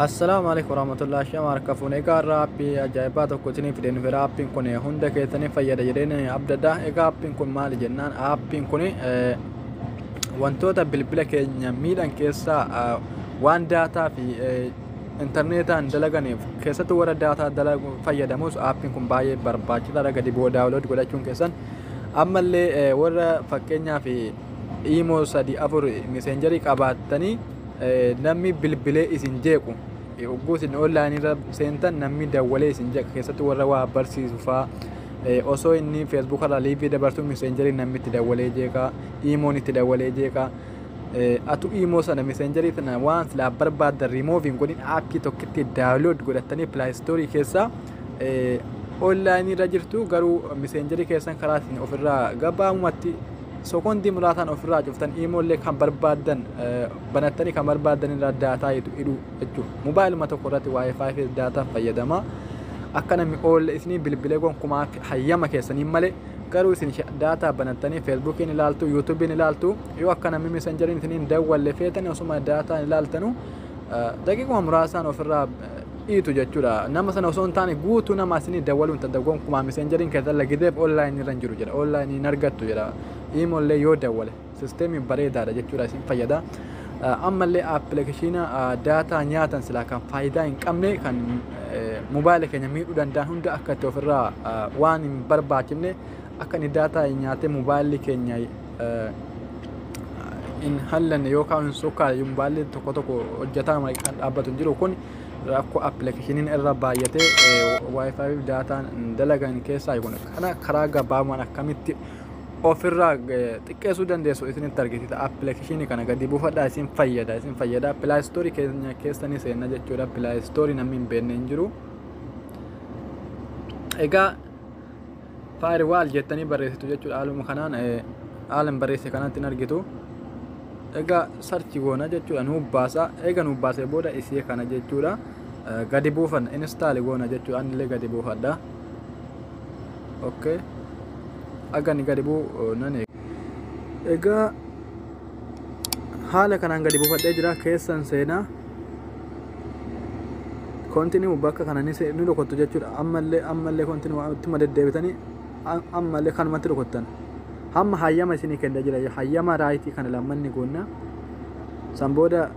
Assalaamu alaikum warahmatullahi. Shama harka fuune. Egaa irraa aappii ajaa'ibaa tokko isinii fideen dhufeera. Aappiin kun hunda keessaniif fayyada jedheen abdadha. Egaa aappiin kun maali jennaan, aappiin kun wantoota bilbila keenya miidhan keessaa waan daataa fi intarneetaan dalaganiif, keessattuu warra daataa dalagu fayyadamus aappiin kun baay'ee barbaachisaadha. Gadi bu'oo download godhachuun keessan. Ammallee warra fakkeenyaaf Imo sadii, afur, Messengerii qabaattanii namni bilbilee isin jeequ, hogguu isin onlineii irra seentan namni dawwalee isin jeeqa, keessattuu warra waa barsiisu faa, osoo inni Facebook irraa liveii dabarsu Messengerii namni itti dawwalee jeeqa, Imoon itti dawwalee jeeqa. Atu Imo sana, Messengerii sana waan silaa barbaaddan riimooviin godhin, aappii tokkitti download godhattanii Play Storeii keessaa onlineii irra jirtu, garuu Messengerii keessan karaa isin ofirraa gabaabumatti sekondii muraasaan ofirraa cuftan, Imollee kan barbaaddan banattanii kan barbaaddan irraa daataa hidhuu jechuudha. Mobaayiluma tokko irratti WiFi fi daataa fayyadama. Akka namni oolle isinii bilbilee gonkumaa hayyama keessanii malee, garuu isin daataa banattanii Facebookiin ilaaltu, YouTubeiin ilaaltu, yoo akka namni Messengeriin isiniin dawwalle feetan osuma daataan ilaaltanu daqiiquma muraasaan ofirraa dhiitu jechuudha. Nama sana osoo hin taane guutuu nama isinii dawwaluu hin danda'u gonkumaa. Messengeriin keessan lagideef onlineii irra hin jiru jedha. Onlineii hin argattu jedha. Imollee yoo dawwale systemiin bareedaadha jechuudha, isin fayyada. Ammallee appilikeeshina daataa nyaatan silaa kan faayidaa hin qabne, kan mobaayila keenya miidhuu danda'an hunda akka itti ofirraa waan hin barbaachifne akka inni daataa nyaatee mobaayilli keenya hin hallanne yookaan hin sukkaare. Mobaayilli tokko tokko hojjetaa kan dhaabbatu hin jiru. Kun rakkoo appilikeeshiniin irra baay'atee WiFi fi daataan dalagan keessaa kun. Kana karaa gabaabaan akkamitti ofirraa xiqqeessuu dandeessu isinitti argisiisa. Appilikeeshinii kana gadi buufadhaa, isin fayyada, isin fayyada. Play Storeii keenya keessanii seenna jechuudha. Play Storeii namni hin beekne hin jiru. Egaa firewall jettanii barreessitu jechuudha. Haaluma kanaan haalan barreesse kanatti hin argitu. Egaa search goona jechuudha, nuuf baasa. Eega nuuf baasee booda isii kana jechuudha gadi buufanna, install goona jechuudha. Anillee gadi buufadha. Okay. Aga ni gadi buu nan eega. Egaa haala kanaan gadi buufadhee jira, keessan seenaa. Continue bakka kana ni rukuttu jechuudha. Ammallee, ammallee continue ittuma deddeebitanii, ammallee kanumatti rukuttan. Hamma hayyama isinii kennee jira. Hayyama rightii kana lamman ni goonna. San booda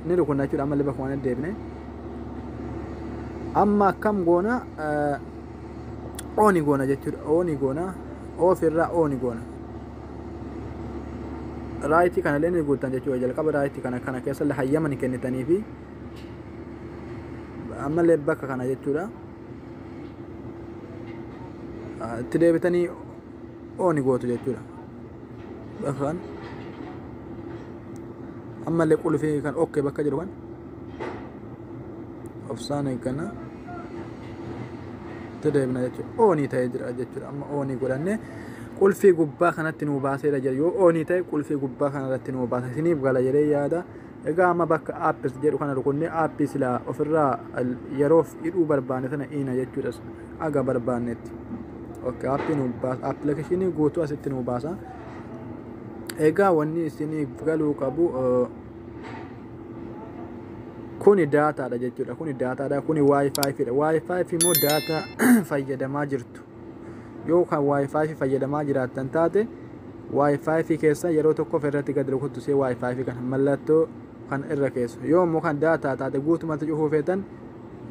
ni rukunna jechuudha, ammallee bakka waan deddeebine. Amma akkam goona? Onii goona jechuudha. Onii goona. Off irraa onii goona. Rightii kana illee ni guuttan jechuudha. Jalqaba rightii kana keessa illee hayyama ni kennitanii fi ammallee bakka kana jechuudha. Itti deebitanii onii gootu jechuudha. Bakka kan ammallee qulfii kan okay bakka jiru kan obsaan eegganna, itti deebina jechuudha. Onii ta'ee jira jechuudha. Amma onii godhannee qulfii gubbaa kanatti nuu baaseera jira. Yoo onii ta'e qulfii gubbaa kanarratti nuu baasa. Isiniif gala jedhee yaada. Egaa amma bakka apps jedhu kana rukunnee aappii silaa ofirraa yeroof hidhuu barbaanne sana hiina jechuudha. Aga barbaannetti. Okay, aappii nuu baasa. Appilikeeshinii guutuu asitti nuu baasa. Egaa wanni isiniif galuu qabu kuni daataadha jechuudha. Kuni daataadha. Kuni WiFi dha. WiFi immoo daataa fayyadamaa jirtu. Yoo kan WiFi fayyadamaa jiraattan taate, WiFi keessa yeroo tokkoof irratti gadi rukuttu see WiFi kana mallattoo kan irra keessu. Yoo immoo kan daataa taate guutumatti cufuu feetan,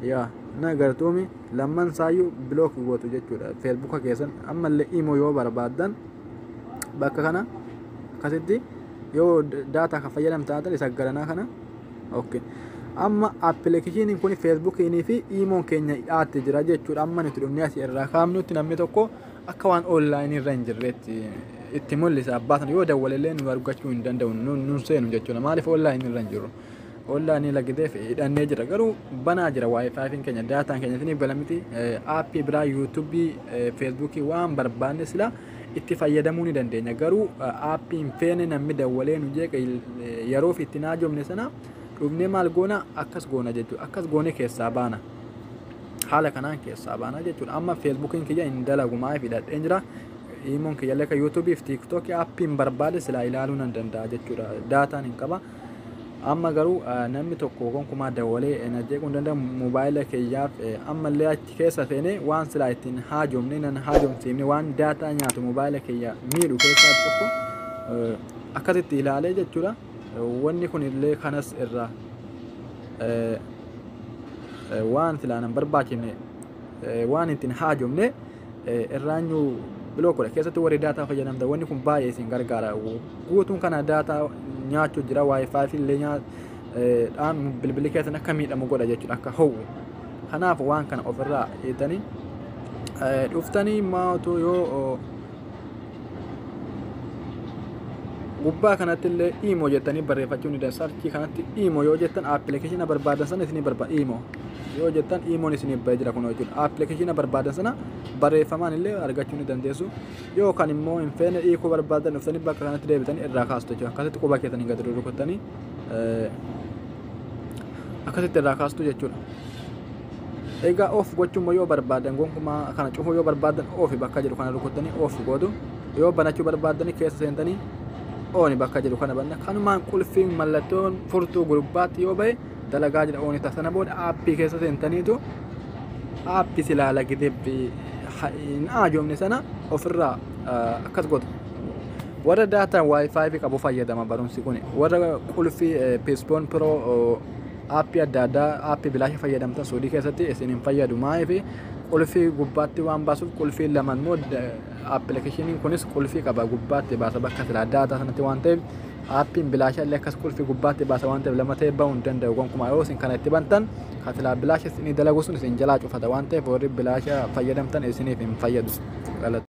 yaa na gartuumi, lamman saayyuu block gootu jechuudha. Facebooka keessan ammallee Imo yoo barbaaddan bakka kana akkasitti yoo daataa kan fayyadam taatan isa garanaa kana. Okay. Amma appilikeeshiniin kun Facebookiinii fi Imoon keenya hidhaatti jira jechuudha. Amma nuti dhumnee asii irraa kaafnutti namni tokko akka waan onlineii irra hin jirreetti itti mul'isa. Abbaa sana yoo dawwalellee nu argachuu hin danda'u, nun seenu jechuudha. Maaliif? Onlineii irra hin jiru. Onlineii lagideef hidhannee jira, garuu banaa jira WiFiin keenya, daataan keenya. Isiniif gala miti? Aappii biraa, YouTubeii, Facebookii waan barbaanne sila itti fayyadamuu ni dandeenya. Garuu aappii hin feene namni dawwalee nu jeeqa yeroof itti naajomne sana dhufnee maal goona? Akkas goona jechuudha. Akkas goone keessaa baana. Haala kanaan keessaa baana jechuudha. Amma Facebookiin kiyya hin dalagu, maaliif? Hidhadheen jira. Imoon kiyya illee kan YouTubeii fi TikTokii aappiin barbaade silaa ilaaluu nan danda'a jechuudha. Daataan hin qaba. Amma garuu namni tokko gonkumaa dawwalee na jeequu hin danda'u moobaayila kiyyaaf. Ammallee achi keessa seenee waan silaa ittiin haajomne nan haajomsiifne, waan daataa nyaatu, moobaayila kiyya miidhu keessaa tokko akkasitti ilaalee jechuudha. Wanni kun illee kanas irraa waan silaa nan barbaachifne, waan ittiin haajomne irraanyuu block godha. Keessattuu warri daataa fayyadamtan wanni kun baay'ee isin gargaara. Guutuun kana daataa nyaachuu jira, WiFi illee dhaan bilbilli keessan akka miidhamu godha jechuudha, akka ho'u. Kanaaf waan kana ofirraa hiitanii dhuftanii maatu yoo gubbaa kanatti illee Imo jettanii barreeffachuu ni dandeessu. Search kanatti Imo yoo jettan appilikeeshina barbaadan sana isinii barbaada. Imo yoo jettan Imoon isinii bahee jira kun jechuudha. Appilikeeshina barbaadan sana barreeffamaan illee argachuu ni dandeessu. Yookaan immoo hin feene, hiikuu barbaadan, dhuftanii bakka kanatti deebitanii irraa kaastu jechuudha. Akkasitti quba keessanii gadi rukuttanii akkasitti irraa kaastu jechuudha. Egaa off gochuun yoo barbaadan, gonkumaa kana cufuu yoo barbaadan, off bakka jedhu kana rukuttanii off gootu. Yoo banachuu barbaadan, keessa seentanii on bakka jedhu kana banna. Kanumaan qulfiin mallattoon furtuu gurbaatti yoo bahe dalagaa jedha, on ta'a. Sana booda aappii keessa seentaniitu aappii silaala gidee hin haajomne sana ofirraa akkas gootu. Warra daataa WiFi qabu fayyadama barumsi kun. Warra qulfii Psiphon Pro, aappii adda addaa, aappii bilaasha fayyadamtan Suudii keessatti isin hin fayyadu. Maaliif? Qulfii gubbaatti waan baasuuf. Qulfii lama immoo appilikeeshiniin kunis qulfii qaba, gubbaatti baasa bakka silaa daataa sanatti waan ta'eef, aappiin bilaasha illee akkas qulfii gubbaatti baasa waan ta'eef lama ta'e bahuu hin danda'u gonkumaa. Yoo isin kana itti bantan, kan silaa bilaasha isinii dalagu sun isin jalaa cufata waan ta'eef, warri bilaasha fayyadamtan isiniif hin fayyadu.